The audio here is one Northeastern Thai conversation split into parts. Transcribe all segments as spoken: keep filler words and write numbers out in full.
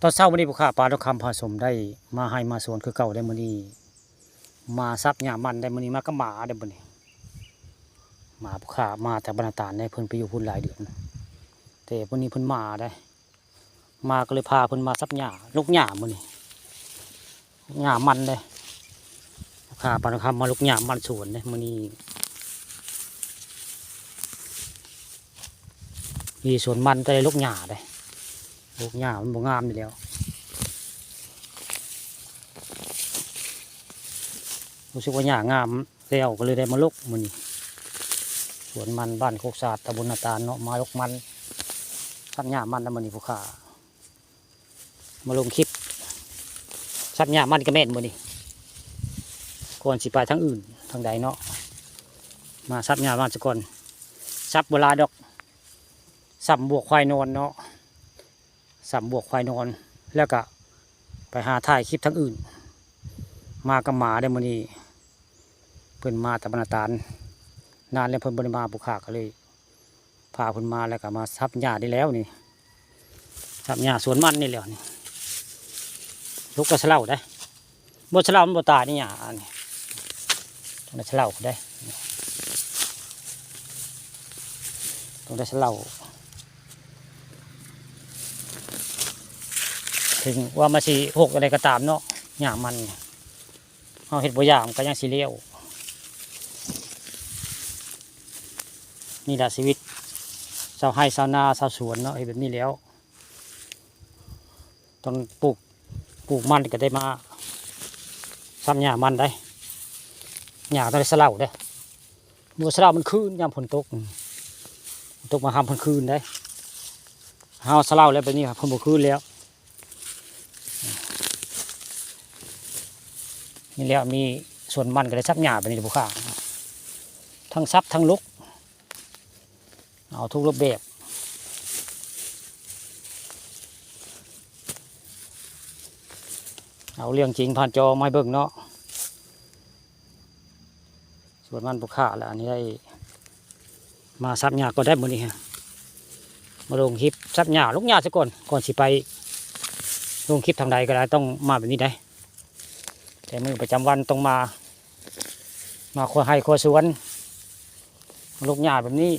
ตอนเช้ามื้อนี้ผู้ข้าปานทองคำพาสมได้มาไฮ่มาสวนคือเก่าได้มื้อนี้ มาสับหญ้ามันได้มื้อนี้ มากับหมาได้มื้อนี้ หมาผู้ข้ามาจากบ้านนาตาลได้ เพิ่นไปอยู่พุ้นหลายเดือน แต่มื้อนี้เพิ่นมาได้ มาก็เลยพาเพิ่นมาสับหญ้า ลกหญ้ามื้อนี้ หญ้ามันเด้ พาปานคำมาลกหญ้ามันสวนเด้มื้อนี้ มีสวนมันก็ได้ลกหญ้าเด้ ลกหญ้ามันบ่งามอยู่แล้ว รู้สึกว่าหญ้างามแล้วก็เลยได้มาลกมื้อนี้ สวนมันบ้านโคกสะอาด ตำบลนาตาลเนาะ มาลกมัน สับหญ้ามันแล้วมื้อนี้ผู้ข้า มาลงคลิป สับหญ้ามันก็แม่นมื้อนี้ ก่อนสิไปทางอื่นทางใดเนาะ มาสับหญ้ามันซะก่อน สับบ่หลายดอก สับบ่วกควายนอนเนาะ สับบ่วกควายนอน แล้วก็ไปหาถ่ายคลิปทางอื่น มากับหมาได้มื้อนี้ เพิ่นมาแต่บ้านนาตาล นานแล้วเพิ่นบ่ได้มาผู้ข้าก็เลย พาเพิ่นมาแล้วก็มาสับหญ้าได้แล้วนี่ สับหญ้าสวนมันนี่แหละนี่ ลกกะสะเลาได้ บ่สะเลามันบ่ตายนี่หญ้าอันนี้ ต้องได้สะเลาได้ ต้องได้สะเลา ถึงว่ามันสิหกอะไรก็ตามเนาะ หญ้ามัน เฮาเฮ็ดบ่ยากมันก็ยังสิเลี้ยว นี่ล่ะชีวิตชาวไร่ชาวนาชาวสวนเนาะ เฮ็ดแบบนี้แล้ว ต้องปลูก ปลูกมันก็ได้มาสับหญ้ามันได้ หญ้าต้องได้สะเลาได้ บ่สะเลามันคืนยามฝนตก ตกมาหามเพิ่นคืนได้ เฮาสะเลาแล้วแบบนี้ครับ เพิ่นบ่คืนแล้ว นี่แล้วมีสวนมันก็ได้สับหญ้าแบบนี้ผู้ข้า ทั้งสับทั้งลก เอาทุกรูปแบบ เอาเรื่องจริงผ่านจอมาให้เบิ่งเนาะ สวนมันผู้ข้าแล้วอันนี้ได้ มาสับหญ้าก็ได้มื้อนี้ฮะ มาลงคลิปสับหญ้า ลกหญ้าซะก่อน ก่อนสิไปลงคลิปทางใดก็ได้ ต้องมาแบบนี้ได้ แต่มื้อประจำวันต้องมา มาครัวไร่ครัวสวน ลกหญ้าแบบนี้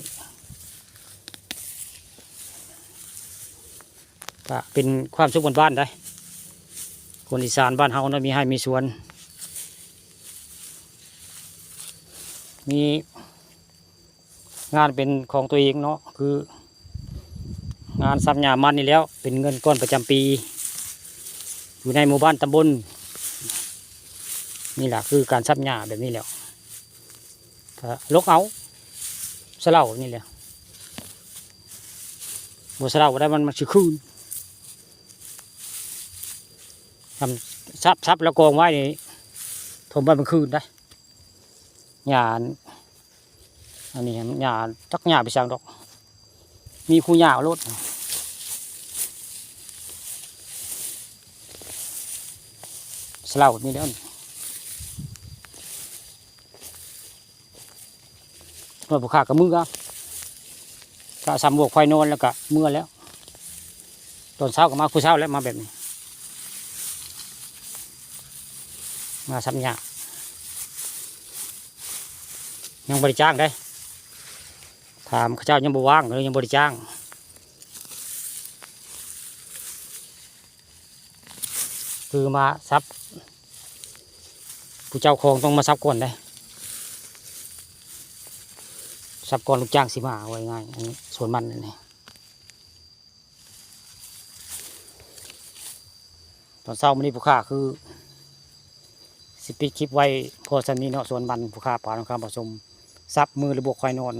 ก็เป็นความสุขบ้านๆได้ คนอีสานบ้านเฮาเนาะ มีไร่มีสวน มีงานเป็นของตัวเองเนาะ คือ งานสับหญ้ามันนี่แล้ว เป็นเงินก้อนประจำปี อยู่ในหมู่บ้านตำบล นี่แหละคือการสับหญ้าแบบนี้แหละ ก็ลกเอา สะเลานี่แหละ บ่สะเลาบ่ได้ มัน มันสิคืน ทำ สับ สับแล้วกองไว้นี่ ถมไว้มันคืนได้ หญ้าอัน อันนี้หญ้า จักหญ้าไปสั่งดอก มีผู้หญ้าเอาโลด สะเลานี่แหล้ว ว่าผู้ข้าก็เมือ ก็สับบ่วกควายนอนแล้วก็เมือแล้ว ตอนเช้าก็มาคู่เช้าแล้ว มาแบบนี้ มาสับหญ้า ยังบ่ได้จ้างเด้ ถามเขาเจ้ายังบ่ว่างเลย ยังบ่ได้จ้าง คือมาสับ ผู้เจ้าของต้องมาสับก่อนเด้ สับก่อนลูกจ้างสิมา ว่าง่าย อันนี้สวนมันอันนี้ ตอนเช้ามื้อนี้ผู้ข้าคือ สิปิดคลิปไว้พอส่ำนี้เนาะ สวนมันผู้ข้าปานคำผสม สับมือหรือบ่วกควายนอน